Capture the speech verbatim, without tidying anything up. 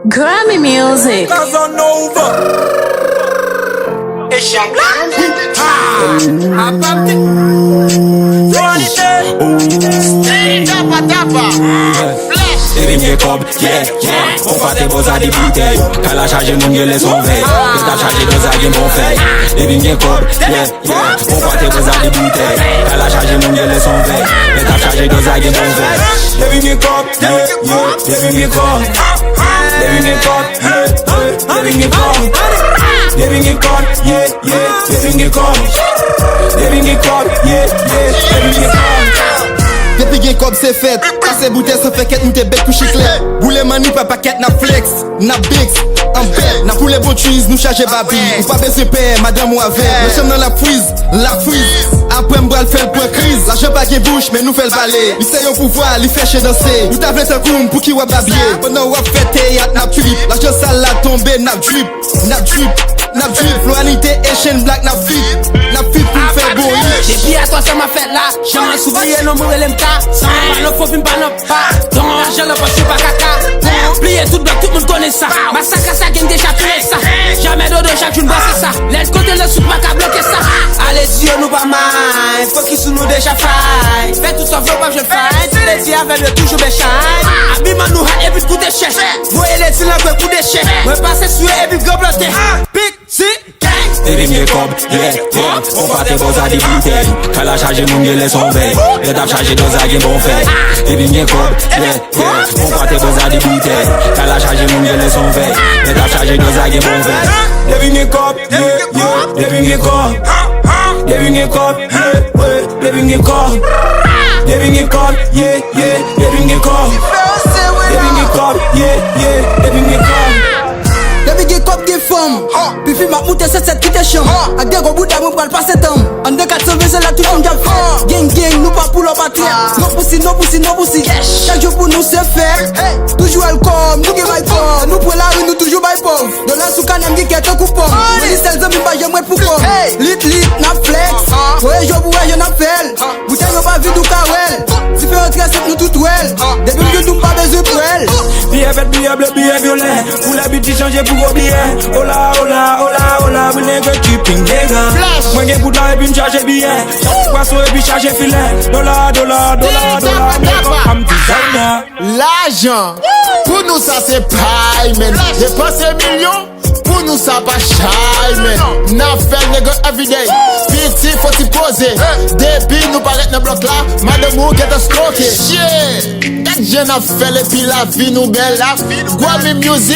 Grammy Music. Casanova. Echak la. Ha! Apapte. Yo anite. Tapa, tapa. Flash. Depi m gen kòb, yeah, yeah. Konpatè boza de boutèy. Kay la chaje moun gen lè son vèy. Lè ta chaje doza gen bon fèy. Depi m gen kòb, yeah, yeah. Konpatè boza de boutèy. Kay la chaje moun gen lè son vèy. Lè ta chaje doza gen bon fèy. Depi m gen kòb, yeah, yeah. Depi m gen kòb. Depi m gen kòb, yeah, yeah. Depi m gen kòb. Depi m gen kòb, yeah, yeah. Depi m gen kòb. Depi m gen kòb, yeah, yeah. Depi m gen kòb. Depi gen kòb se fèt. Kase boutèy san fè kèt, moute bèk pou chiklèt. Boule manni pa pakèt, n ap flex, n ap bex, an bèk. N ap boule bon cheese, nou chaje babi. Ou pa bezwen pè, madanm ou avè m. Nan chanm nan l ap friz, l ap friz. Apre m pral fè l pran kriz. Lajan pa gen bouch, men nou fè l pale. Li se yon pouvwa, li fè chen danse. Ou ta vle tankou m, pouki w ap babye? Pandan w ap fè teyat, n ap trip. Lajan sal la tonbe, n ap drip. N ap drip, n ap drip, loyalite Asian black, n ap fit, n ap fit pou n fè bon hit. Depi a twa sa m ap fè la, jan sou bliye non mwen rele m ta. San pa nan fo fi m pa nan pa. Don lajan nan pòch yo pa kaka. Bliye tout blòk, tout moun konnen sa. Masaka sa gen deja touye sa. Jamè dodo chak jou n panse sa. Lè l kote nan souk pa ka bloke sa. Ale di yo nou pa may. Fokis sou nou deja fay. Fè tout sa w vle w p ap jwenn fay. Tout ledi avè m yo toujou bèchay. Abiman nou hat epi l koute chè. Voye leti nan kwen kou dechè. Mwen pase sou yo epi m gen plante. Pik, si, gang. Depi m gen kòb, yeah, yeah. Konpatè boza de boutèy. Kay la chaje moun gen lè son vèy. Lè t ap chaje doza gen bon fèy. Depi m gen kòb, yeah, yeah. Konpatè boza de boutèy. Kay la chaje moun gen lè son vèy. Lè t ap chaje doza gen bon fèy. Depi m gen kòb, yeah, yeah. Depi m gen kòb. Depi m gen kòb, yeah, yeah. Depi m gen kòb. Depi m gen kòb, yeah, yeah. Depi m gen kòb. Depi m gen kòb, yeah, yeah. Depi m gen kòb. Depi gen kòb gen fanm. Pifi m ap moute sèt sèt kite chanm. Ak de gwo bouda mwen pral pase tan m. Anndan kat san ven se la tout moun k ap fè. Gang gang nou pa pull up atè. No pussy, no pussy, no pussy. Chak jou pou nou se fè. Toujou al kòm, nou gen bay kòm. Nou pran lari, nou toujou bay pòv. Dola sou kanè m gen kè tankou pòm. Mwen li sèl zanmi m pa janm ret pou kòb. Lit lit n ap flex. Voye jò pou wè jan n ap fè l. Boutèy yo pa vid ou ka wè l. Diferan trè senp nou tout wè l. Depi m gen dou m pa bezwen pwèl. Biyè vèt, biyè ble, biyè vyolè. Koulè bit ki chanje pou gwo biyè. Ola, ola, ola, ola, mwen nèg ki pinge gang. Mwen gen goud la epi m chaje biyè. Chaje pwason epi chaje filè. Dola, dola, dola, dola, mwen pa m designer. Lajan. Pou nou sa se pay, men. Depanse milyon. Pou nou sa pa chay, men. N ap fè l nèg everyday. Piti fò ti poze. Depi nou parèt nan blòk la, madanm ou gentan stoke. Shit! Gad jan n ap fè l epi lavi nou bèl la. Gwami Music.